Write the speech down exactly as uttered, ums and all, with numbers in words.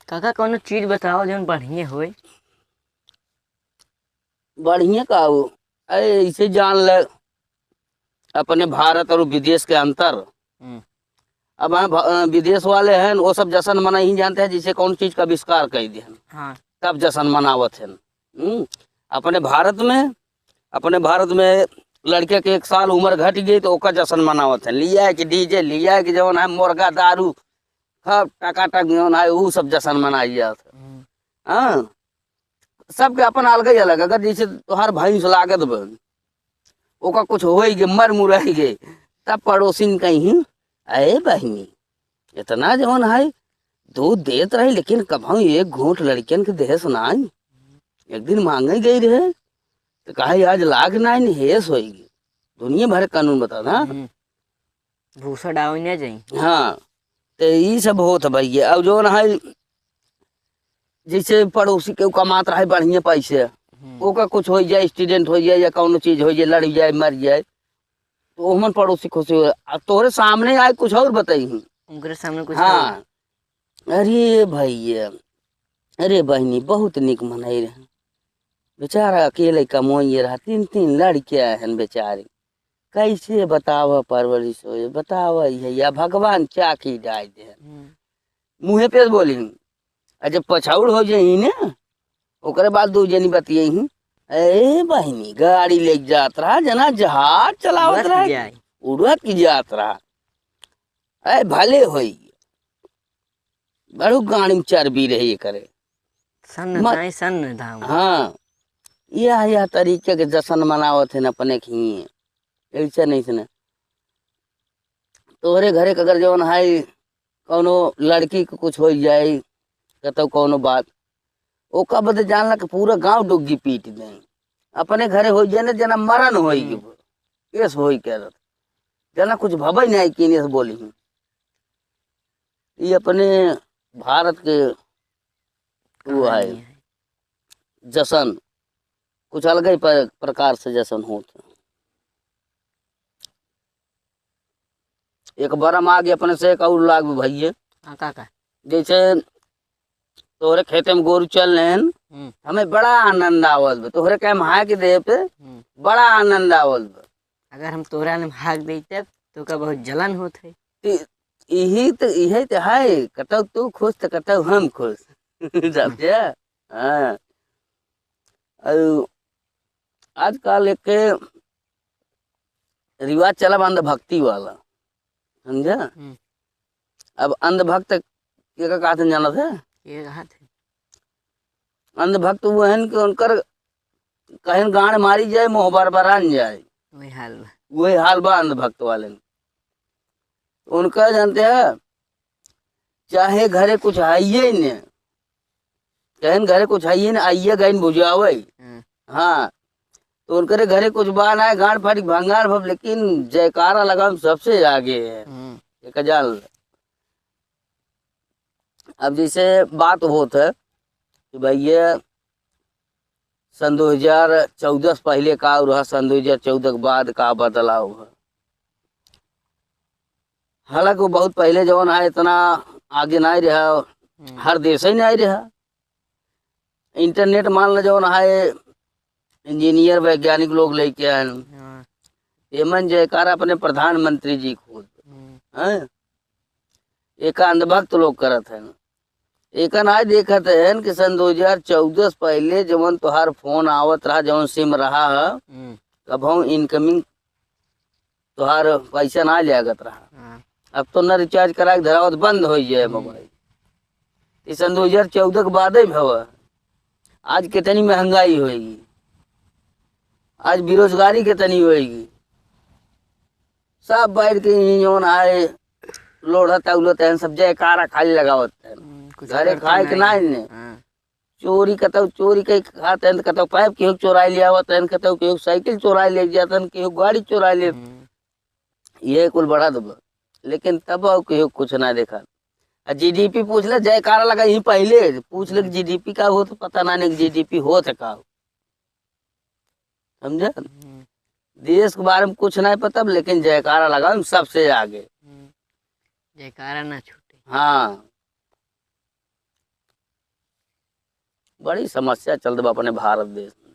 काका, कौनो चीज बताओ जौन बढ़िया होए। बढ़िया का हो? अरे, इसे जान ले, अपने भारत और विदेश के अंतर। हम्म। अब हम भ-, अ, विदेश वाले हैं, वो सब जश्न मना ही जानते हैं, जैसे कौन चीज का आविष्कार कर दिए हैं। हाँ। तब जश्न मनावत हैं। हम्म। अपने भारत में, अपने भारत में लड़के के एक साल उम्र घट गई तो ओकर जश्न मनावत हैं। लिया है कि डीजे, लिया है कि जौन है मुर्गा, दारू, सब टकाटक जौन है, ऊ सब जश्न मनाई जात है। हम्म। हाँ, सबके अपन अलग ही अलग। अगर जैसे तोहार भैंस लागत बा, ओका कुछ होई गे, मर मुराई गे, तब पड़ोसिन कहीं, "अरे बहिनी, इतना जौन है, दूध देत रही, लेकिन कभौ एक घूंट लड़कियन के देहस नाई। एक दिन मांगे गई रहे, तो कहा, आज लाग नाई, हेस होई गे।" दुनिया भर के कानून बता, हाँ? हम्म। भूसा डावे ना जाई। हाँ, तो ई सब होत भैया। अब जौन है, जैसे पड़ोसी के कमात रहे बढ़िया पैसे, हम्म। ओकर कुछ हो जाए, एक्सीडेंट हो जाए या कौनो चीज हो जाए, लड़ जाए, मर जाए, तो ओमन पड़ोसी खुशी हो। आ तोहरे सामने आए कुछ और बताई। उनकरे सामने कुछ हाँ। और। अरे भैया, अरे बहिनी, बहुत निक मनई रहे। बेचारा अकेले कमोइए रहा, तीन तीन लड़के हैं बेचारे। कैसे बतावा परवरिश होए, बतावा ये या भगवान चाकी डाल दे। हम्म। मुँहे पे बोली, आ जब पछौड़ हो जाई ने, ओकरे बाद दो जनी बतियाई ही। ए बहिनी, गाड़ी लेके जात रहा, जना जहाज चलावत उड़त रहा, जाए। उड़त की जात रहा। ए भले होई, बड़ू गाड़ी में चर्बी रही करे। सन्न मत-, दाई सन्न धाम। हाँ, यह, यह तरीके के जश्न मनावत हैं अपने खिए। ऐसे नहीं से ना। तोहरे घरे के अगर जौन है, कौनो लड़की के कुछ हो जाए, कतौ कौनो बात, ओका बदे जान ला कि पूरा गांव डुग्गी पीट दें। अपने घरे हो जाए ना, जना मरण होई हम्म। के, केस होई के रहत। जना कुछ भबई नहीं की, नहीं से बोली हूँ। ये अपने भारत के वो कहानी है। है। जश्न, कुछ अलग ही प्र-, प्रकार से जश्न होत है। एक बरम आगे अपने से एक और लाग भैये। हाँ, का, का? जैसे तोहरे खेते में गोरू चल रहे हैं, हम्म। हमें बड़ा आनंद आवत बा। तोहरे के हम हाँक देब, हम्म। बड़ा आनंद आवत बा। अगर हम तोहरा में हाँक देते, तो का बहुत जलन होत है। इ-, इही तो, इहे तो है, कतौ तू खुश तो कतौ हम खुश। समझे? हाँ। और आजकल एक रिवाज चला बा अंधभक्ति वाला, समझा? हम्म। अब अंधभक्त के का कहत हैं जानत है? के कहत है? अंधभक्त वो हैं कि उनकर कहीं गांड मारी जाए, मुँह बरबरान जाए। वही हाल बा। वही हाल बा अंधभक्त वाले। उनका जानते हैं, चाहे घरे कुछ आइए ने, कहन घरे कुछ आइए ने, आइए गइन बुझावे। हम्म। हाँ, तो उनकरे घरे कुछ बा ना, गांड फाड़ी भंगार भब, लेकिन जयकारा लगावे में सबसे आगे है। हम्म। एक जान ले। अब जैसे बात होत है कि भैया, सन दो हजार चौदह से पहिले का रहा, सन दो हजार चौदह के बाद का बदलाव है। हालांकि वो बहुत पहिले जौन है, इतना आगे नहीं रहा, हम्म। हर देश ही नहीं रहा। इंटरनेट मान लो जौन है, इंजीनियर वैज्ञानिक लोग लेके आए। हाँ। एमन जयकारा अपने प्रधानमंत्री जी खुद। हम्म। हैं? एका अंधभक्त लोग करत हैं। एका नाहीं देखत हैं कि सन दो हजार चौदह से पहिले जवन तोहार फोन आवत रहा, जवन सिम रहा है, हम्म। कबहूँ इनकमिंग तोहार पैसा ना लागत रहा। हाँ। अब तो न रिचार्ज करा के धरावत, बंद हो जाए हम्म। मोबाइल। ई सन दो हजार चौदह के बादे भवा। आज कितनी महंगाई होएगी, आज बेरोजगारी कितनी होएगी। सब बैठ के यहीं जौन आए, लोढ़त उलत हैं, सब जयकारा खाली लगावत हैं। हम्म, कुछ घरे करते खाए के नहीं। ना इन्हें। हाँ। चोरी कतौ चोरी कई खात हैं, कतौ पाइप केहू चोराई ले आवत हैं, कतौ केहू साइकिल चोराई ले जात हैं, केहू गाड़ी चोराई ले। हम्म। ये कुल बढ़ा दबा, लेकिन तब केहू कुछ ना देखा। आ जीडीपी पूछ ले, जयकारा लगा ही पहिले, पूछ ले हम्म। जीडीपी का हो तो पता ना नहीं जीडीपी हो तो का हो। समझे? हम्म। देश के बारे में कुछ नहीं पता, लेकिन जयकारा लगा हम सबसे आगे। हम्म। जयकारा ना छूटे। हाँ। बड़ी समस्या चलत बा अपने भारत देश में।